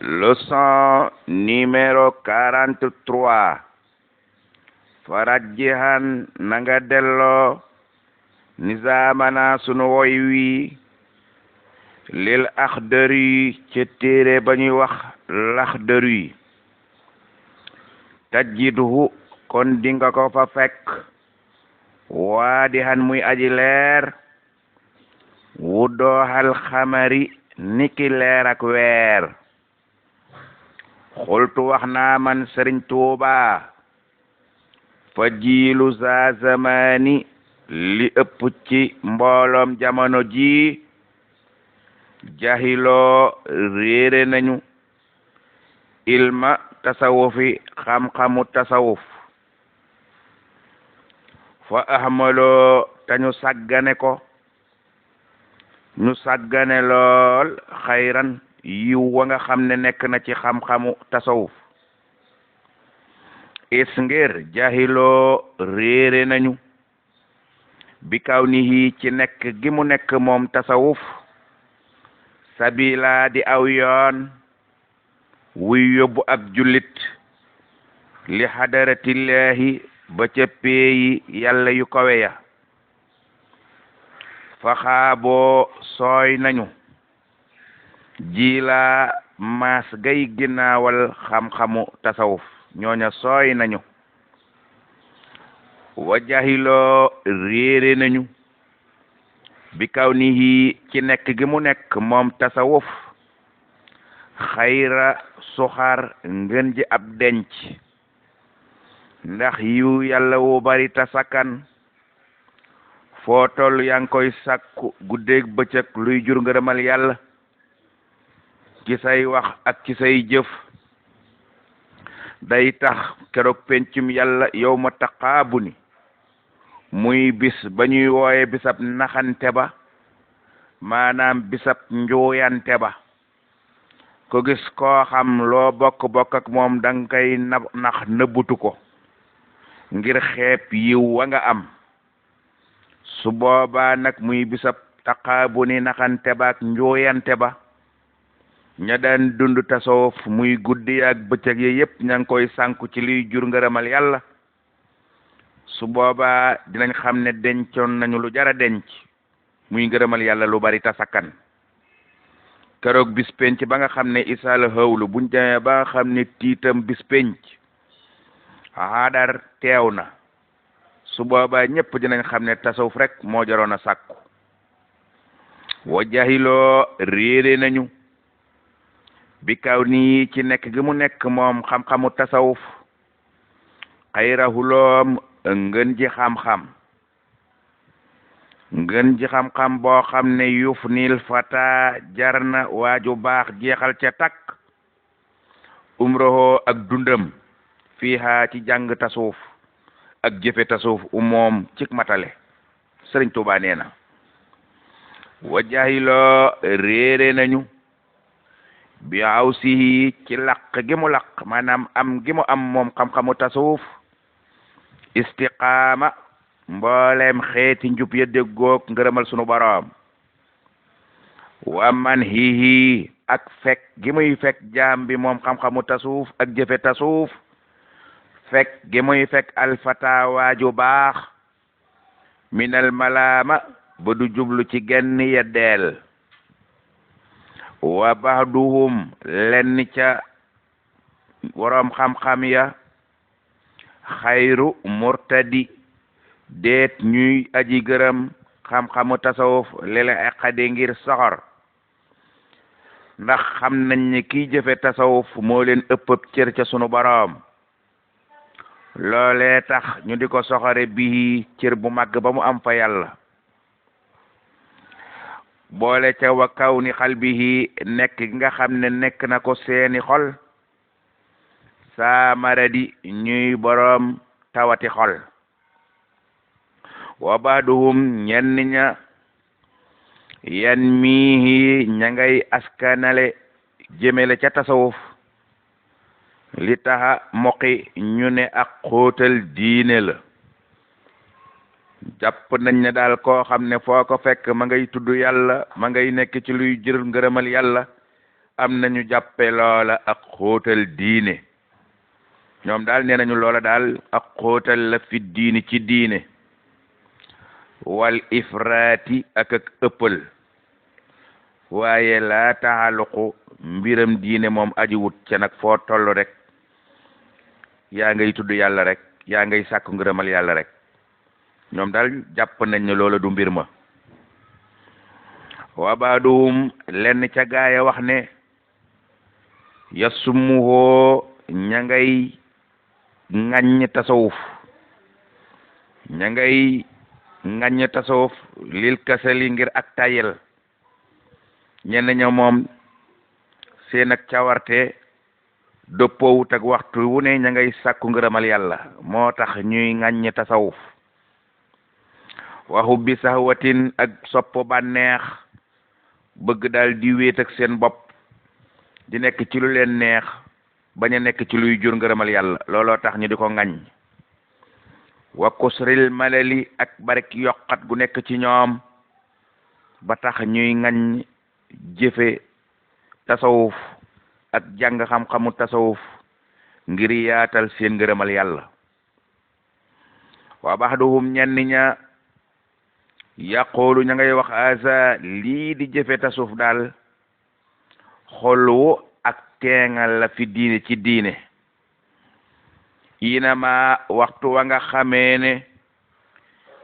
Leçon numéro 43. Farajjihan nanga delloo nizamana sunu woy wi lil Akhdari ci téere ba ñuy wax l'Akhdari tajidhu kon dinga ko fa fekk waadihan muy aji leer wuddooxal xamari niki leer ak weer xultu wax naa man Sëriñ Tuuba fa jiilu za zamani li ëpp ci mbooloom jamono ji jahiloo réere nañu ilma tasawufi xam-xamu tasawuf fa ahmaloo tañu sàggane ko ñu sàggane lool xayran yiw wa nga xam ne nekk na ci xam-xamu tasawuf is ngir jahiloo réere nañu bi kaw nihi ci nekk gi mu nekk moom tasawuf sabila di aw yoon wuy yóbbu ab jullit li hadaratillahi ba ca peeyi yàlla yu kawe ya fa xaaboo sooy nañu jiila maas gay ginnaawal xam-xamu tasawuf ñooña sooy nañu wa jahiloo réere nañu bi kaw nihi ci nekk gi mu nekk moom tasawuf xayra suxar ngën ji ab denc ndax yiw yàlla wu bari tasakan foo toll yaa ngi koy sàkku guddeeg bëccëg luy jur ngërëmal yàlla ci say wax ak ci say jëf day tax keroog pencum yàlla yow ma taqaabu ni muy bis ba ñuy wooye bisab naxante ba maanaam bisab njuuyante ba ko gis koo xam loo bokk ak moom danga koy nax nëbbutu ko ngir xeeb yiw wa nga am su boobaa nag muy bisab taqaabu ni naxante ba ak njuuyante ba ña daan dund tasawuf muy guddi ak bëccëg yi yépp ña ngi koy sànku ci liy jur ngërëmal yàlla su boobaa dinañ xam ne dencoon nañu lu jara denc muy ngërëmal yàlla lu bari tasakkan keroog bis penc ba nga xam ne isal hawlu buñ demee ba nga xam ne tiitam bis penc haadar teew na su boobaa ñépp dinañ xam ne tasawuf rek moo jaroon a sàkku wa jahiloo réere nañu bi kaw nii ci nekk gi mu nekk moom xam-xamu tasawuf xayrahuloom ngën ji xam-xam boo xam ne yuf niil fata jar na waaju baax jeexal ca takk umroho ak dundam fiiha ci jàng tasawuf ak jëfe tasawuf moom cik matale Sëriñ Tuubaa nee na wa jahiloo réere nañu bi aw si ci laq gi mu laq maanaam am gi mu am moom xam-xamu tasawuf istiqaama mboolem xeeti njub ya déggoog ngërëmal sunu boroom wa man hihi ak fekk gi muy fekk jaam bi moom xam-xamu tasawuf ak jëfe tasawuf fekk gi muy fekk alfatawaaju baax minal malaama ba du jublu ci genn yeddeel wa ba'duhum lenn ca woroom xam-xam ya xayru murtadi deet ñuy aji gërëm xam-xamu tasawuf lele aqade ngir soxor ndax xam nañ ne kiy jëfe tasawuf moo leen ëpp cër ca sunu boroom loolee tax ñu di ko soxore bii cër bu màgg ba mu am fa yàlla boole ca wa kaw ni xalbihi nekk gi nga xam ne nekk na ko seeni xol saa maradi ñuy boroom tawati xol wa baaduhum ñenn ña yan miihi ña ngay askanale jëmele ca tasawuf li taxa moqi ñu ne ak xóotal diine la jàpp nañ ne daal koo xam ne foo ko fekk ma ngay tudd yàlla ma ngay nekk ci luy jël ngërëmal yàlla am nañu jàppe loola ak xóotal diine ñoom daal nee nañu loola daal ak xóotal la fi diini ci diine wal ifraati ak ëppal waaye laa taxaluqu mbiram diine moom aji wut ca nag foo toll rek yaa ngay tudd yàlla rek yaa ngay sàkku ngërëmal yàlla rek ñoom daal jàpp nañ ne loola du mbir ma wa baaduhum lenn ca gaaya wax ne yasumuhoo ña ngay ŋaññ tasawuf ña ngay ŋaññ tasawuf lil kasali ngir ak tayel ñenn ña moom seen ak cawarte dëppoowut ak waxtu wu ne ña ngay sàkku ngërëmal yàlla moo tax ñuy ŋaññ tasawuf waxu bi sahwatin ak sopp bànneex bëgg daal di wéet ak seen bopp di nekk ci lu leen neex bañ a nekk ci luy jur ngërëmal yàlla looloo tax ñu di ko ŋañ wa kusril malali ak barik yokkat gu nekk ci ñoom ba tax ñuy ŋañ jëfe tasawuf ak jàng xam-xamu tasawuf ngir yaatal seen ngërëmal yàlla wa baxduhum ñenn ña yaqulu ña ngay wax asa lii di jëfe tasawuf daal xolwu ak teengal la fi diine ci diine inama waxtu wa nga xamee ne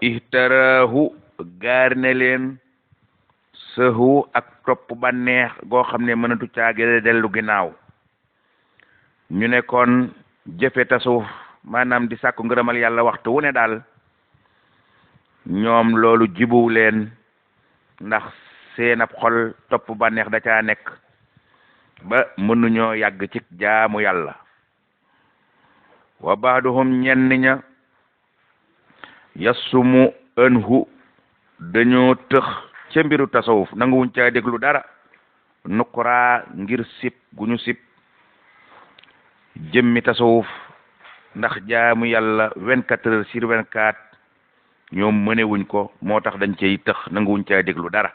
ihtarahu gaar ne leen sëhu ak topp bànneex goo xam ne mënatu caagale dellu ginnaaw ñu ne kon jëfe tasawuf maanaam di sàkku ngërëmal yàlla waxtu wu ne daal ñoom loolu jibuw leen ndax seen ab xol topp bànneex da caa nekk ba mënuñoo yàgg ci jaamu yàlla wa baaduhum ñenn ña yassumu anhu dañoo tëx ca mbiru tasawuf nanguwuñ caa déglu dara nuqraa ngir sip gu ñu sip jëmmi tasawuf ndax jaamu yàlla 24 heures sur 24 ñoom mënewuñ ko moo tax dañ cay tëx nanguwuñ caa déglu dara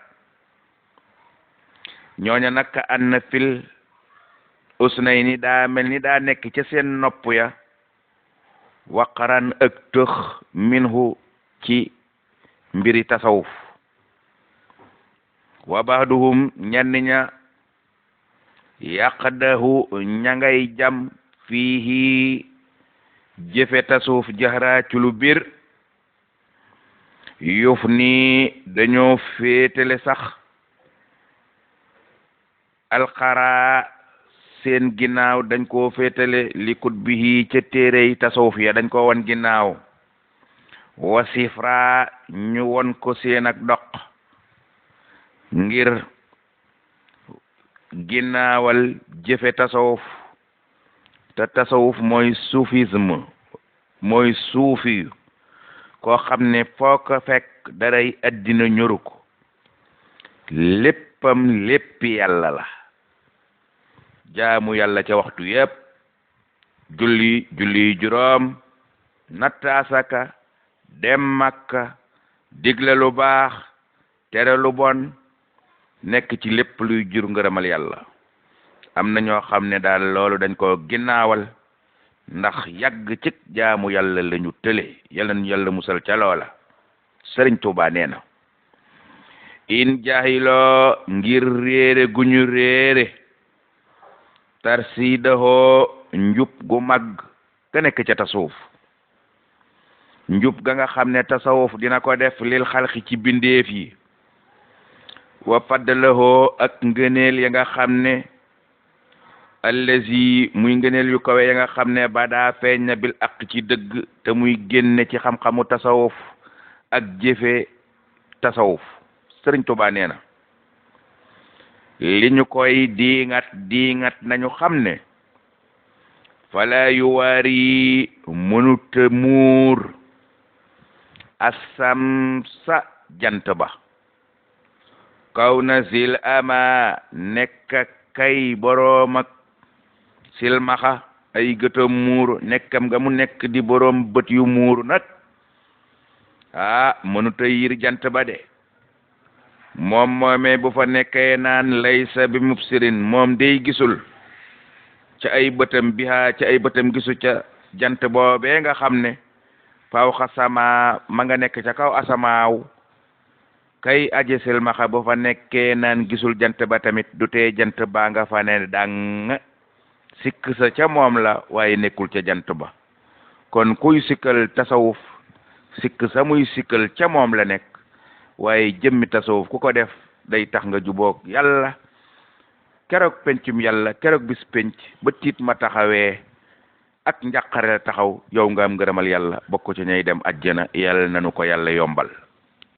ñooña nag an fil usnayni daa mel ni daa nekk ca seen nopp ya waqaran ak tëx minhu ci mbiri tasawuf wa baaduhum ñenn ña yaqdahu ña ngay jam fiihi jëfe tasawuf jahra ci lu bir yuf ni dañoo féetale sax alxara seen ginnaaw dañ koo féetale likut bihi ca téerey tasawuf ya dañ ko won ginnaaw wa sifra ñu won ko seen ak doq ngir ginnaawal jëfe tasawuf te tasawuf mooy soufisme mooy suufi koo xam ne foo ko fekk daray addina ñoru ko léppam léppi yàlla la jaamu yàlla ca waxtu yépp julli juróom nattaasaka dem makka digle lu baax tere lu bon nekk ci lépp luy jur ngërëmal yàlla am na ñoo xam ne daal loolu dañ ko ginnaawal ndax yàgg ci jaamu yàlla lañu tële yàlla nu yàlla musal ca loola Sëriñ Tuubaa nee na in jaahiloo ngir réere gu ñu réere tarsidahoo njub gu mag ka nekk ca tasawuf njub ga nga xam ne tasawuf dina ko def lil xalqi ci bindeef yi wa faddalahoo ak ngëneel ya nga xam ne allazi muy ngëneel yu kawe ya nga xam ne ba daa feeñ na bil aq ci dëgg te muy génne ci xam-xamu tasawuf ak jëfe tasawuf Sëriñ Tuubaa nee na li ñu koy diingat nañu xam ne fala yuwaari mënuta muur asam sa jant ba kaw na sil ama nekk kay boroom ak silmaxa ay gëtam muur nekkam nga mu nekk di boroom bët yu muur nag mënuta yir jant ba de moom moomee bu fa nekkee naan laysa bi mubsirin moom day gisul ca ay bëtam bihaa ca ay bëtam gisu ca jant boobee nga xam ne faw xasama ma nga nekk ca kaw asamaaw kay aji silmaxa bu fa nekkee naan gisul jant ba tamit du tee jant baa nga fa ne dang sikk sa ca moom la waaye nekkul ca jant ba kon kuy sikkal tasawuf sikk sa muy sikkal ca moom la nekk waaye jëmmi tasawuf ku ko def day tax nga juboog yàlla keroog pencum yàlla keroog bis penc ba tiit ma taxawee ak njàqare la taxaw yow nga am ngërëmal yàlla bokk ci ñay dem àjjana yàlla nanu ko yàlla yombal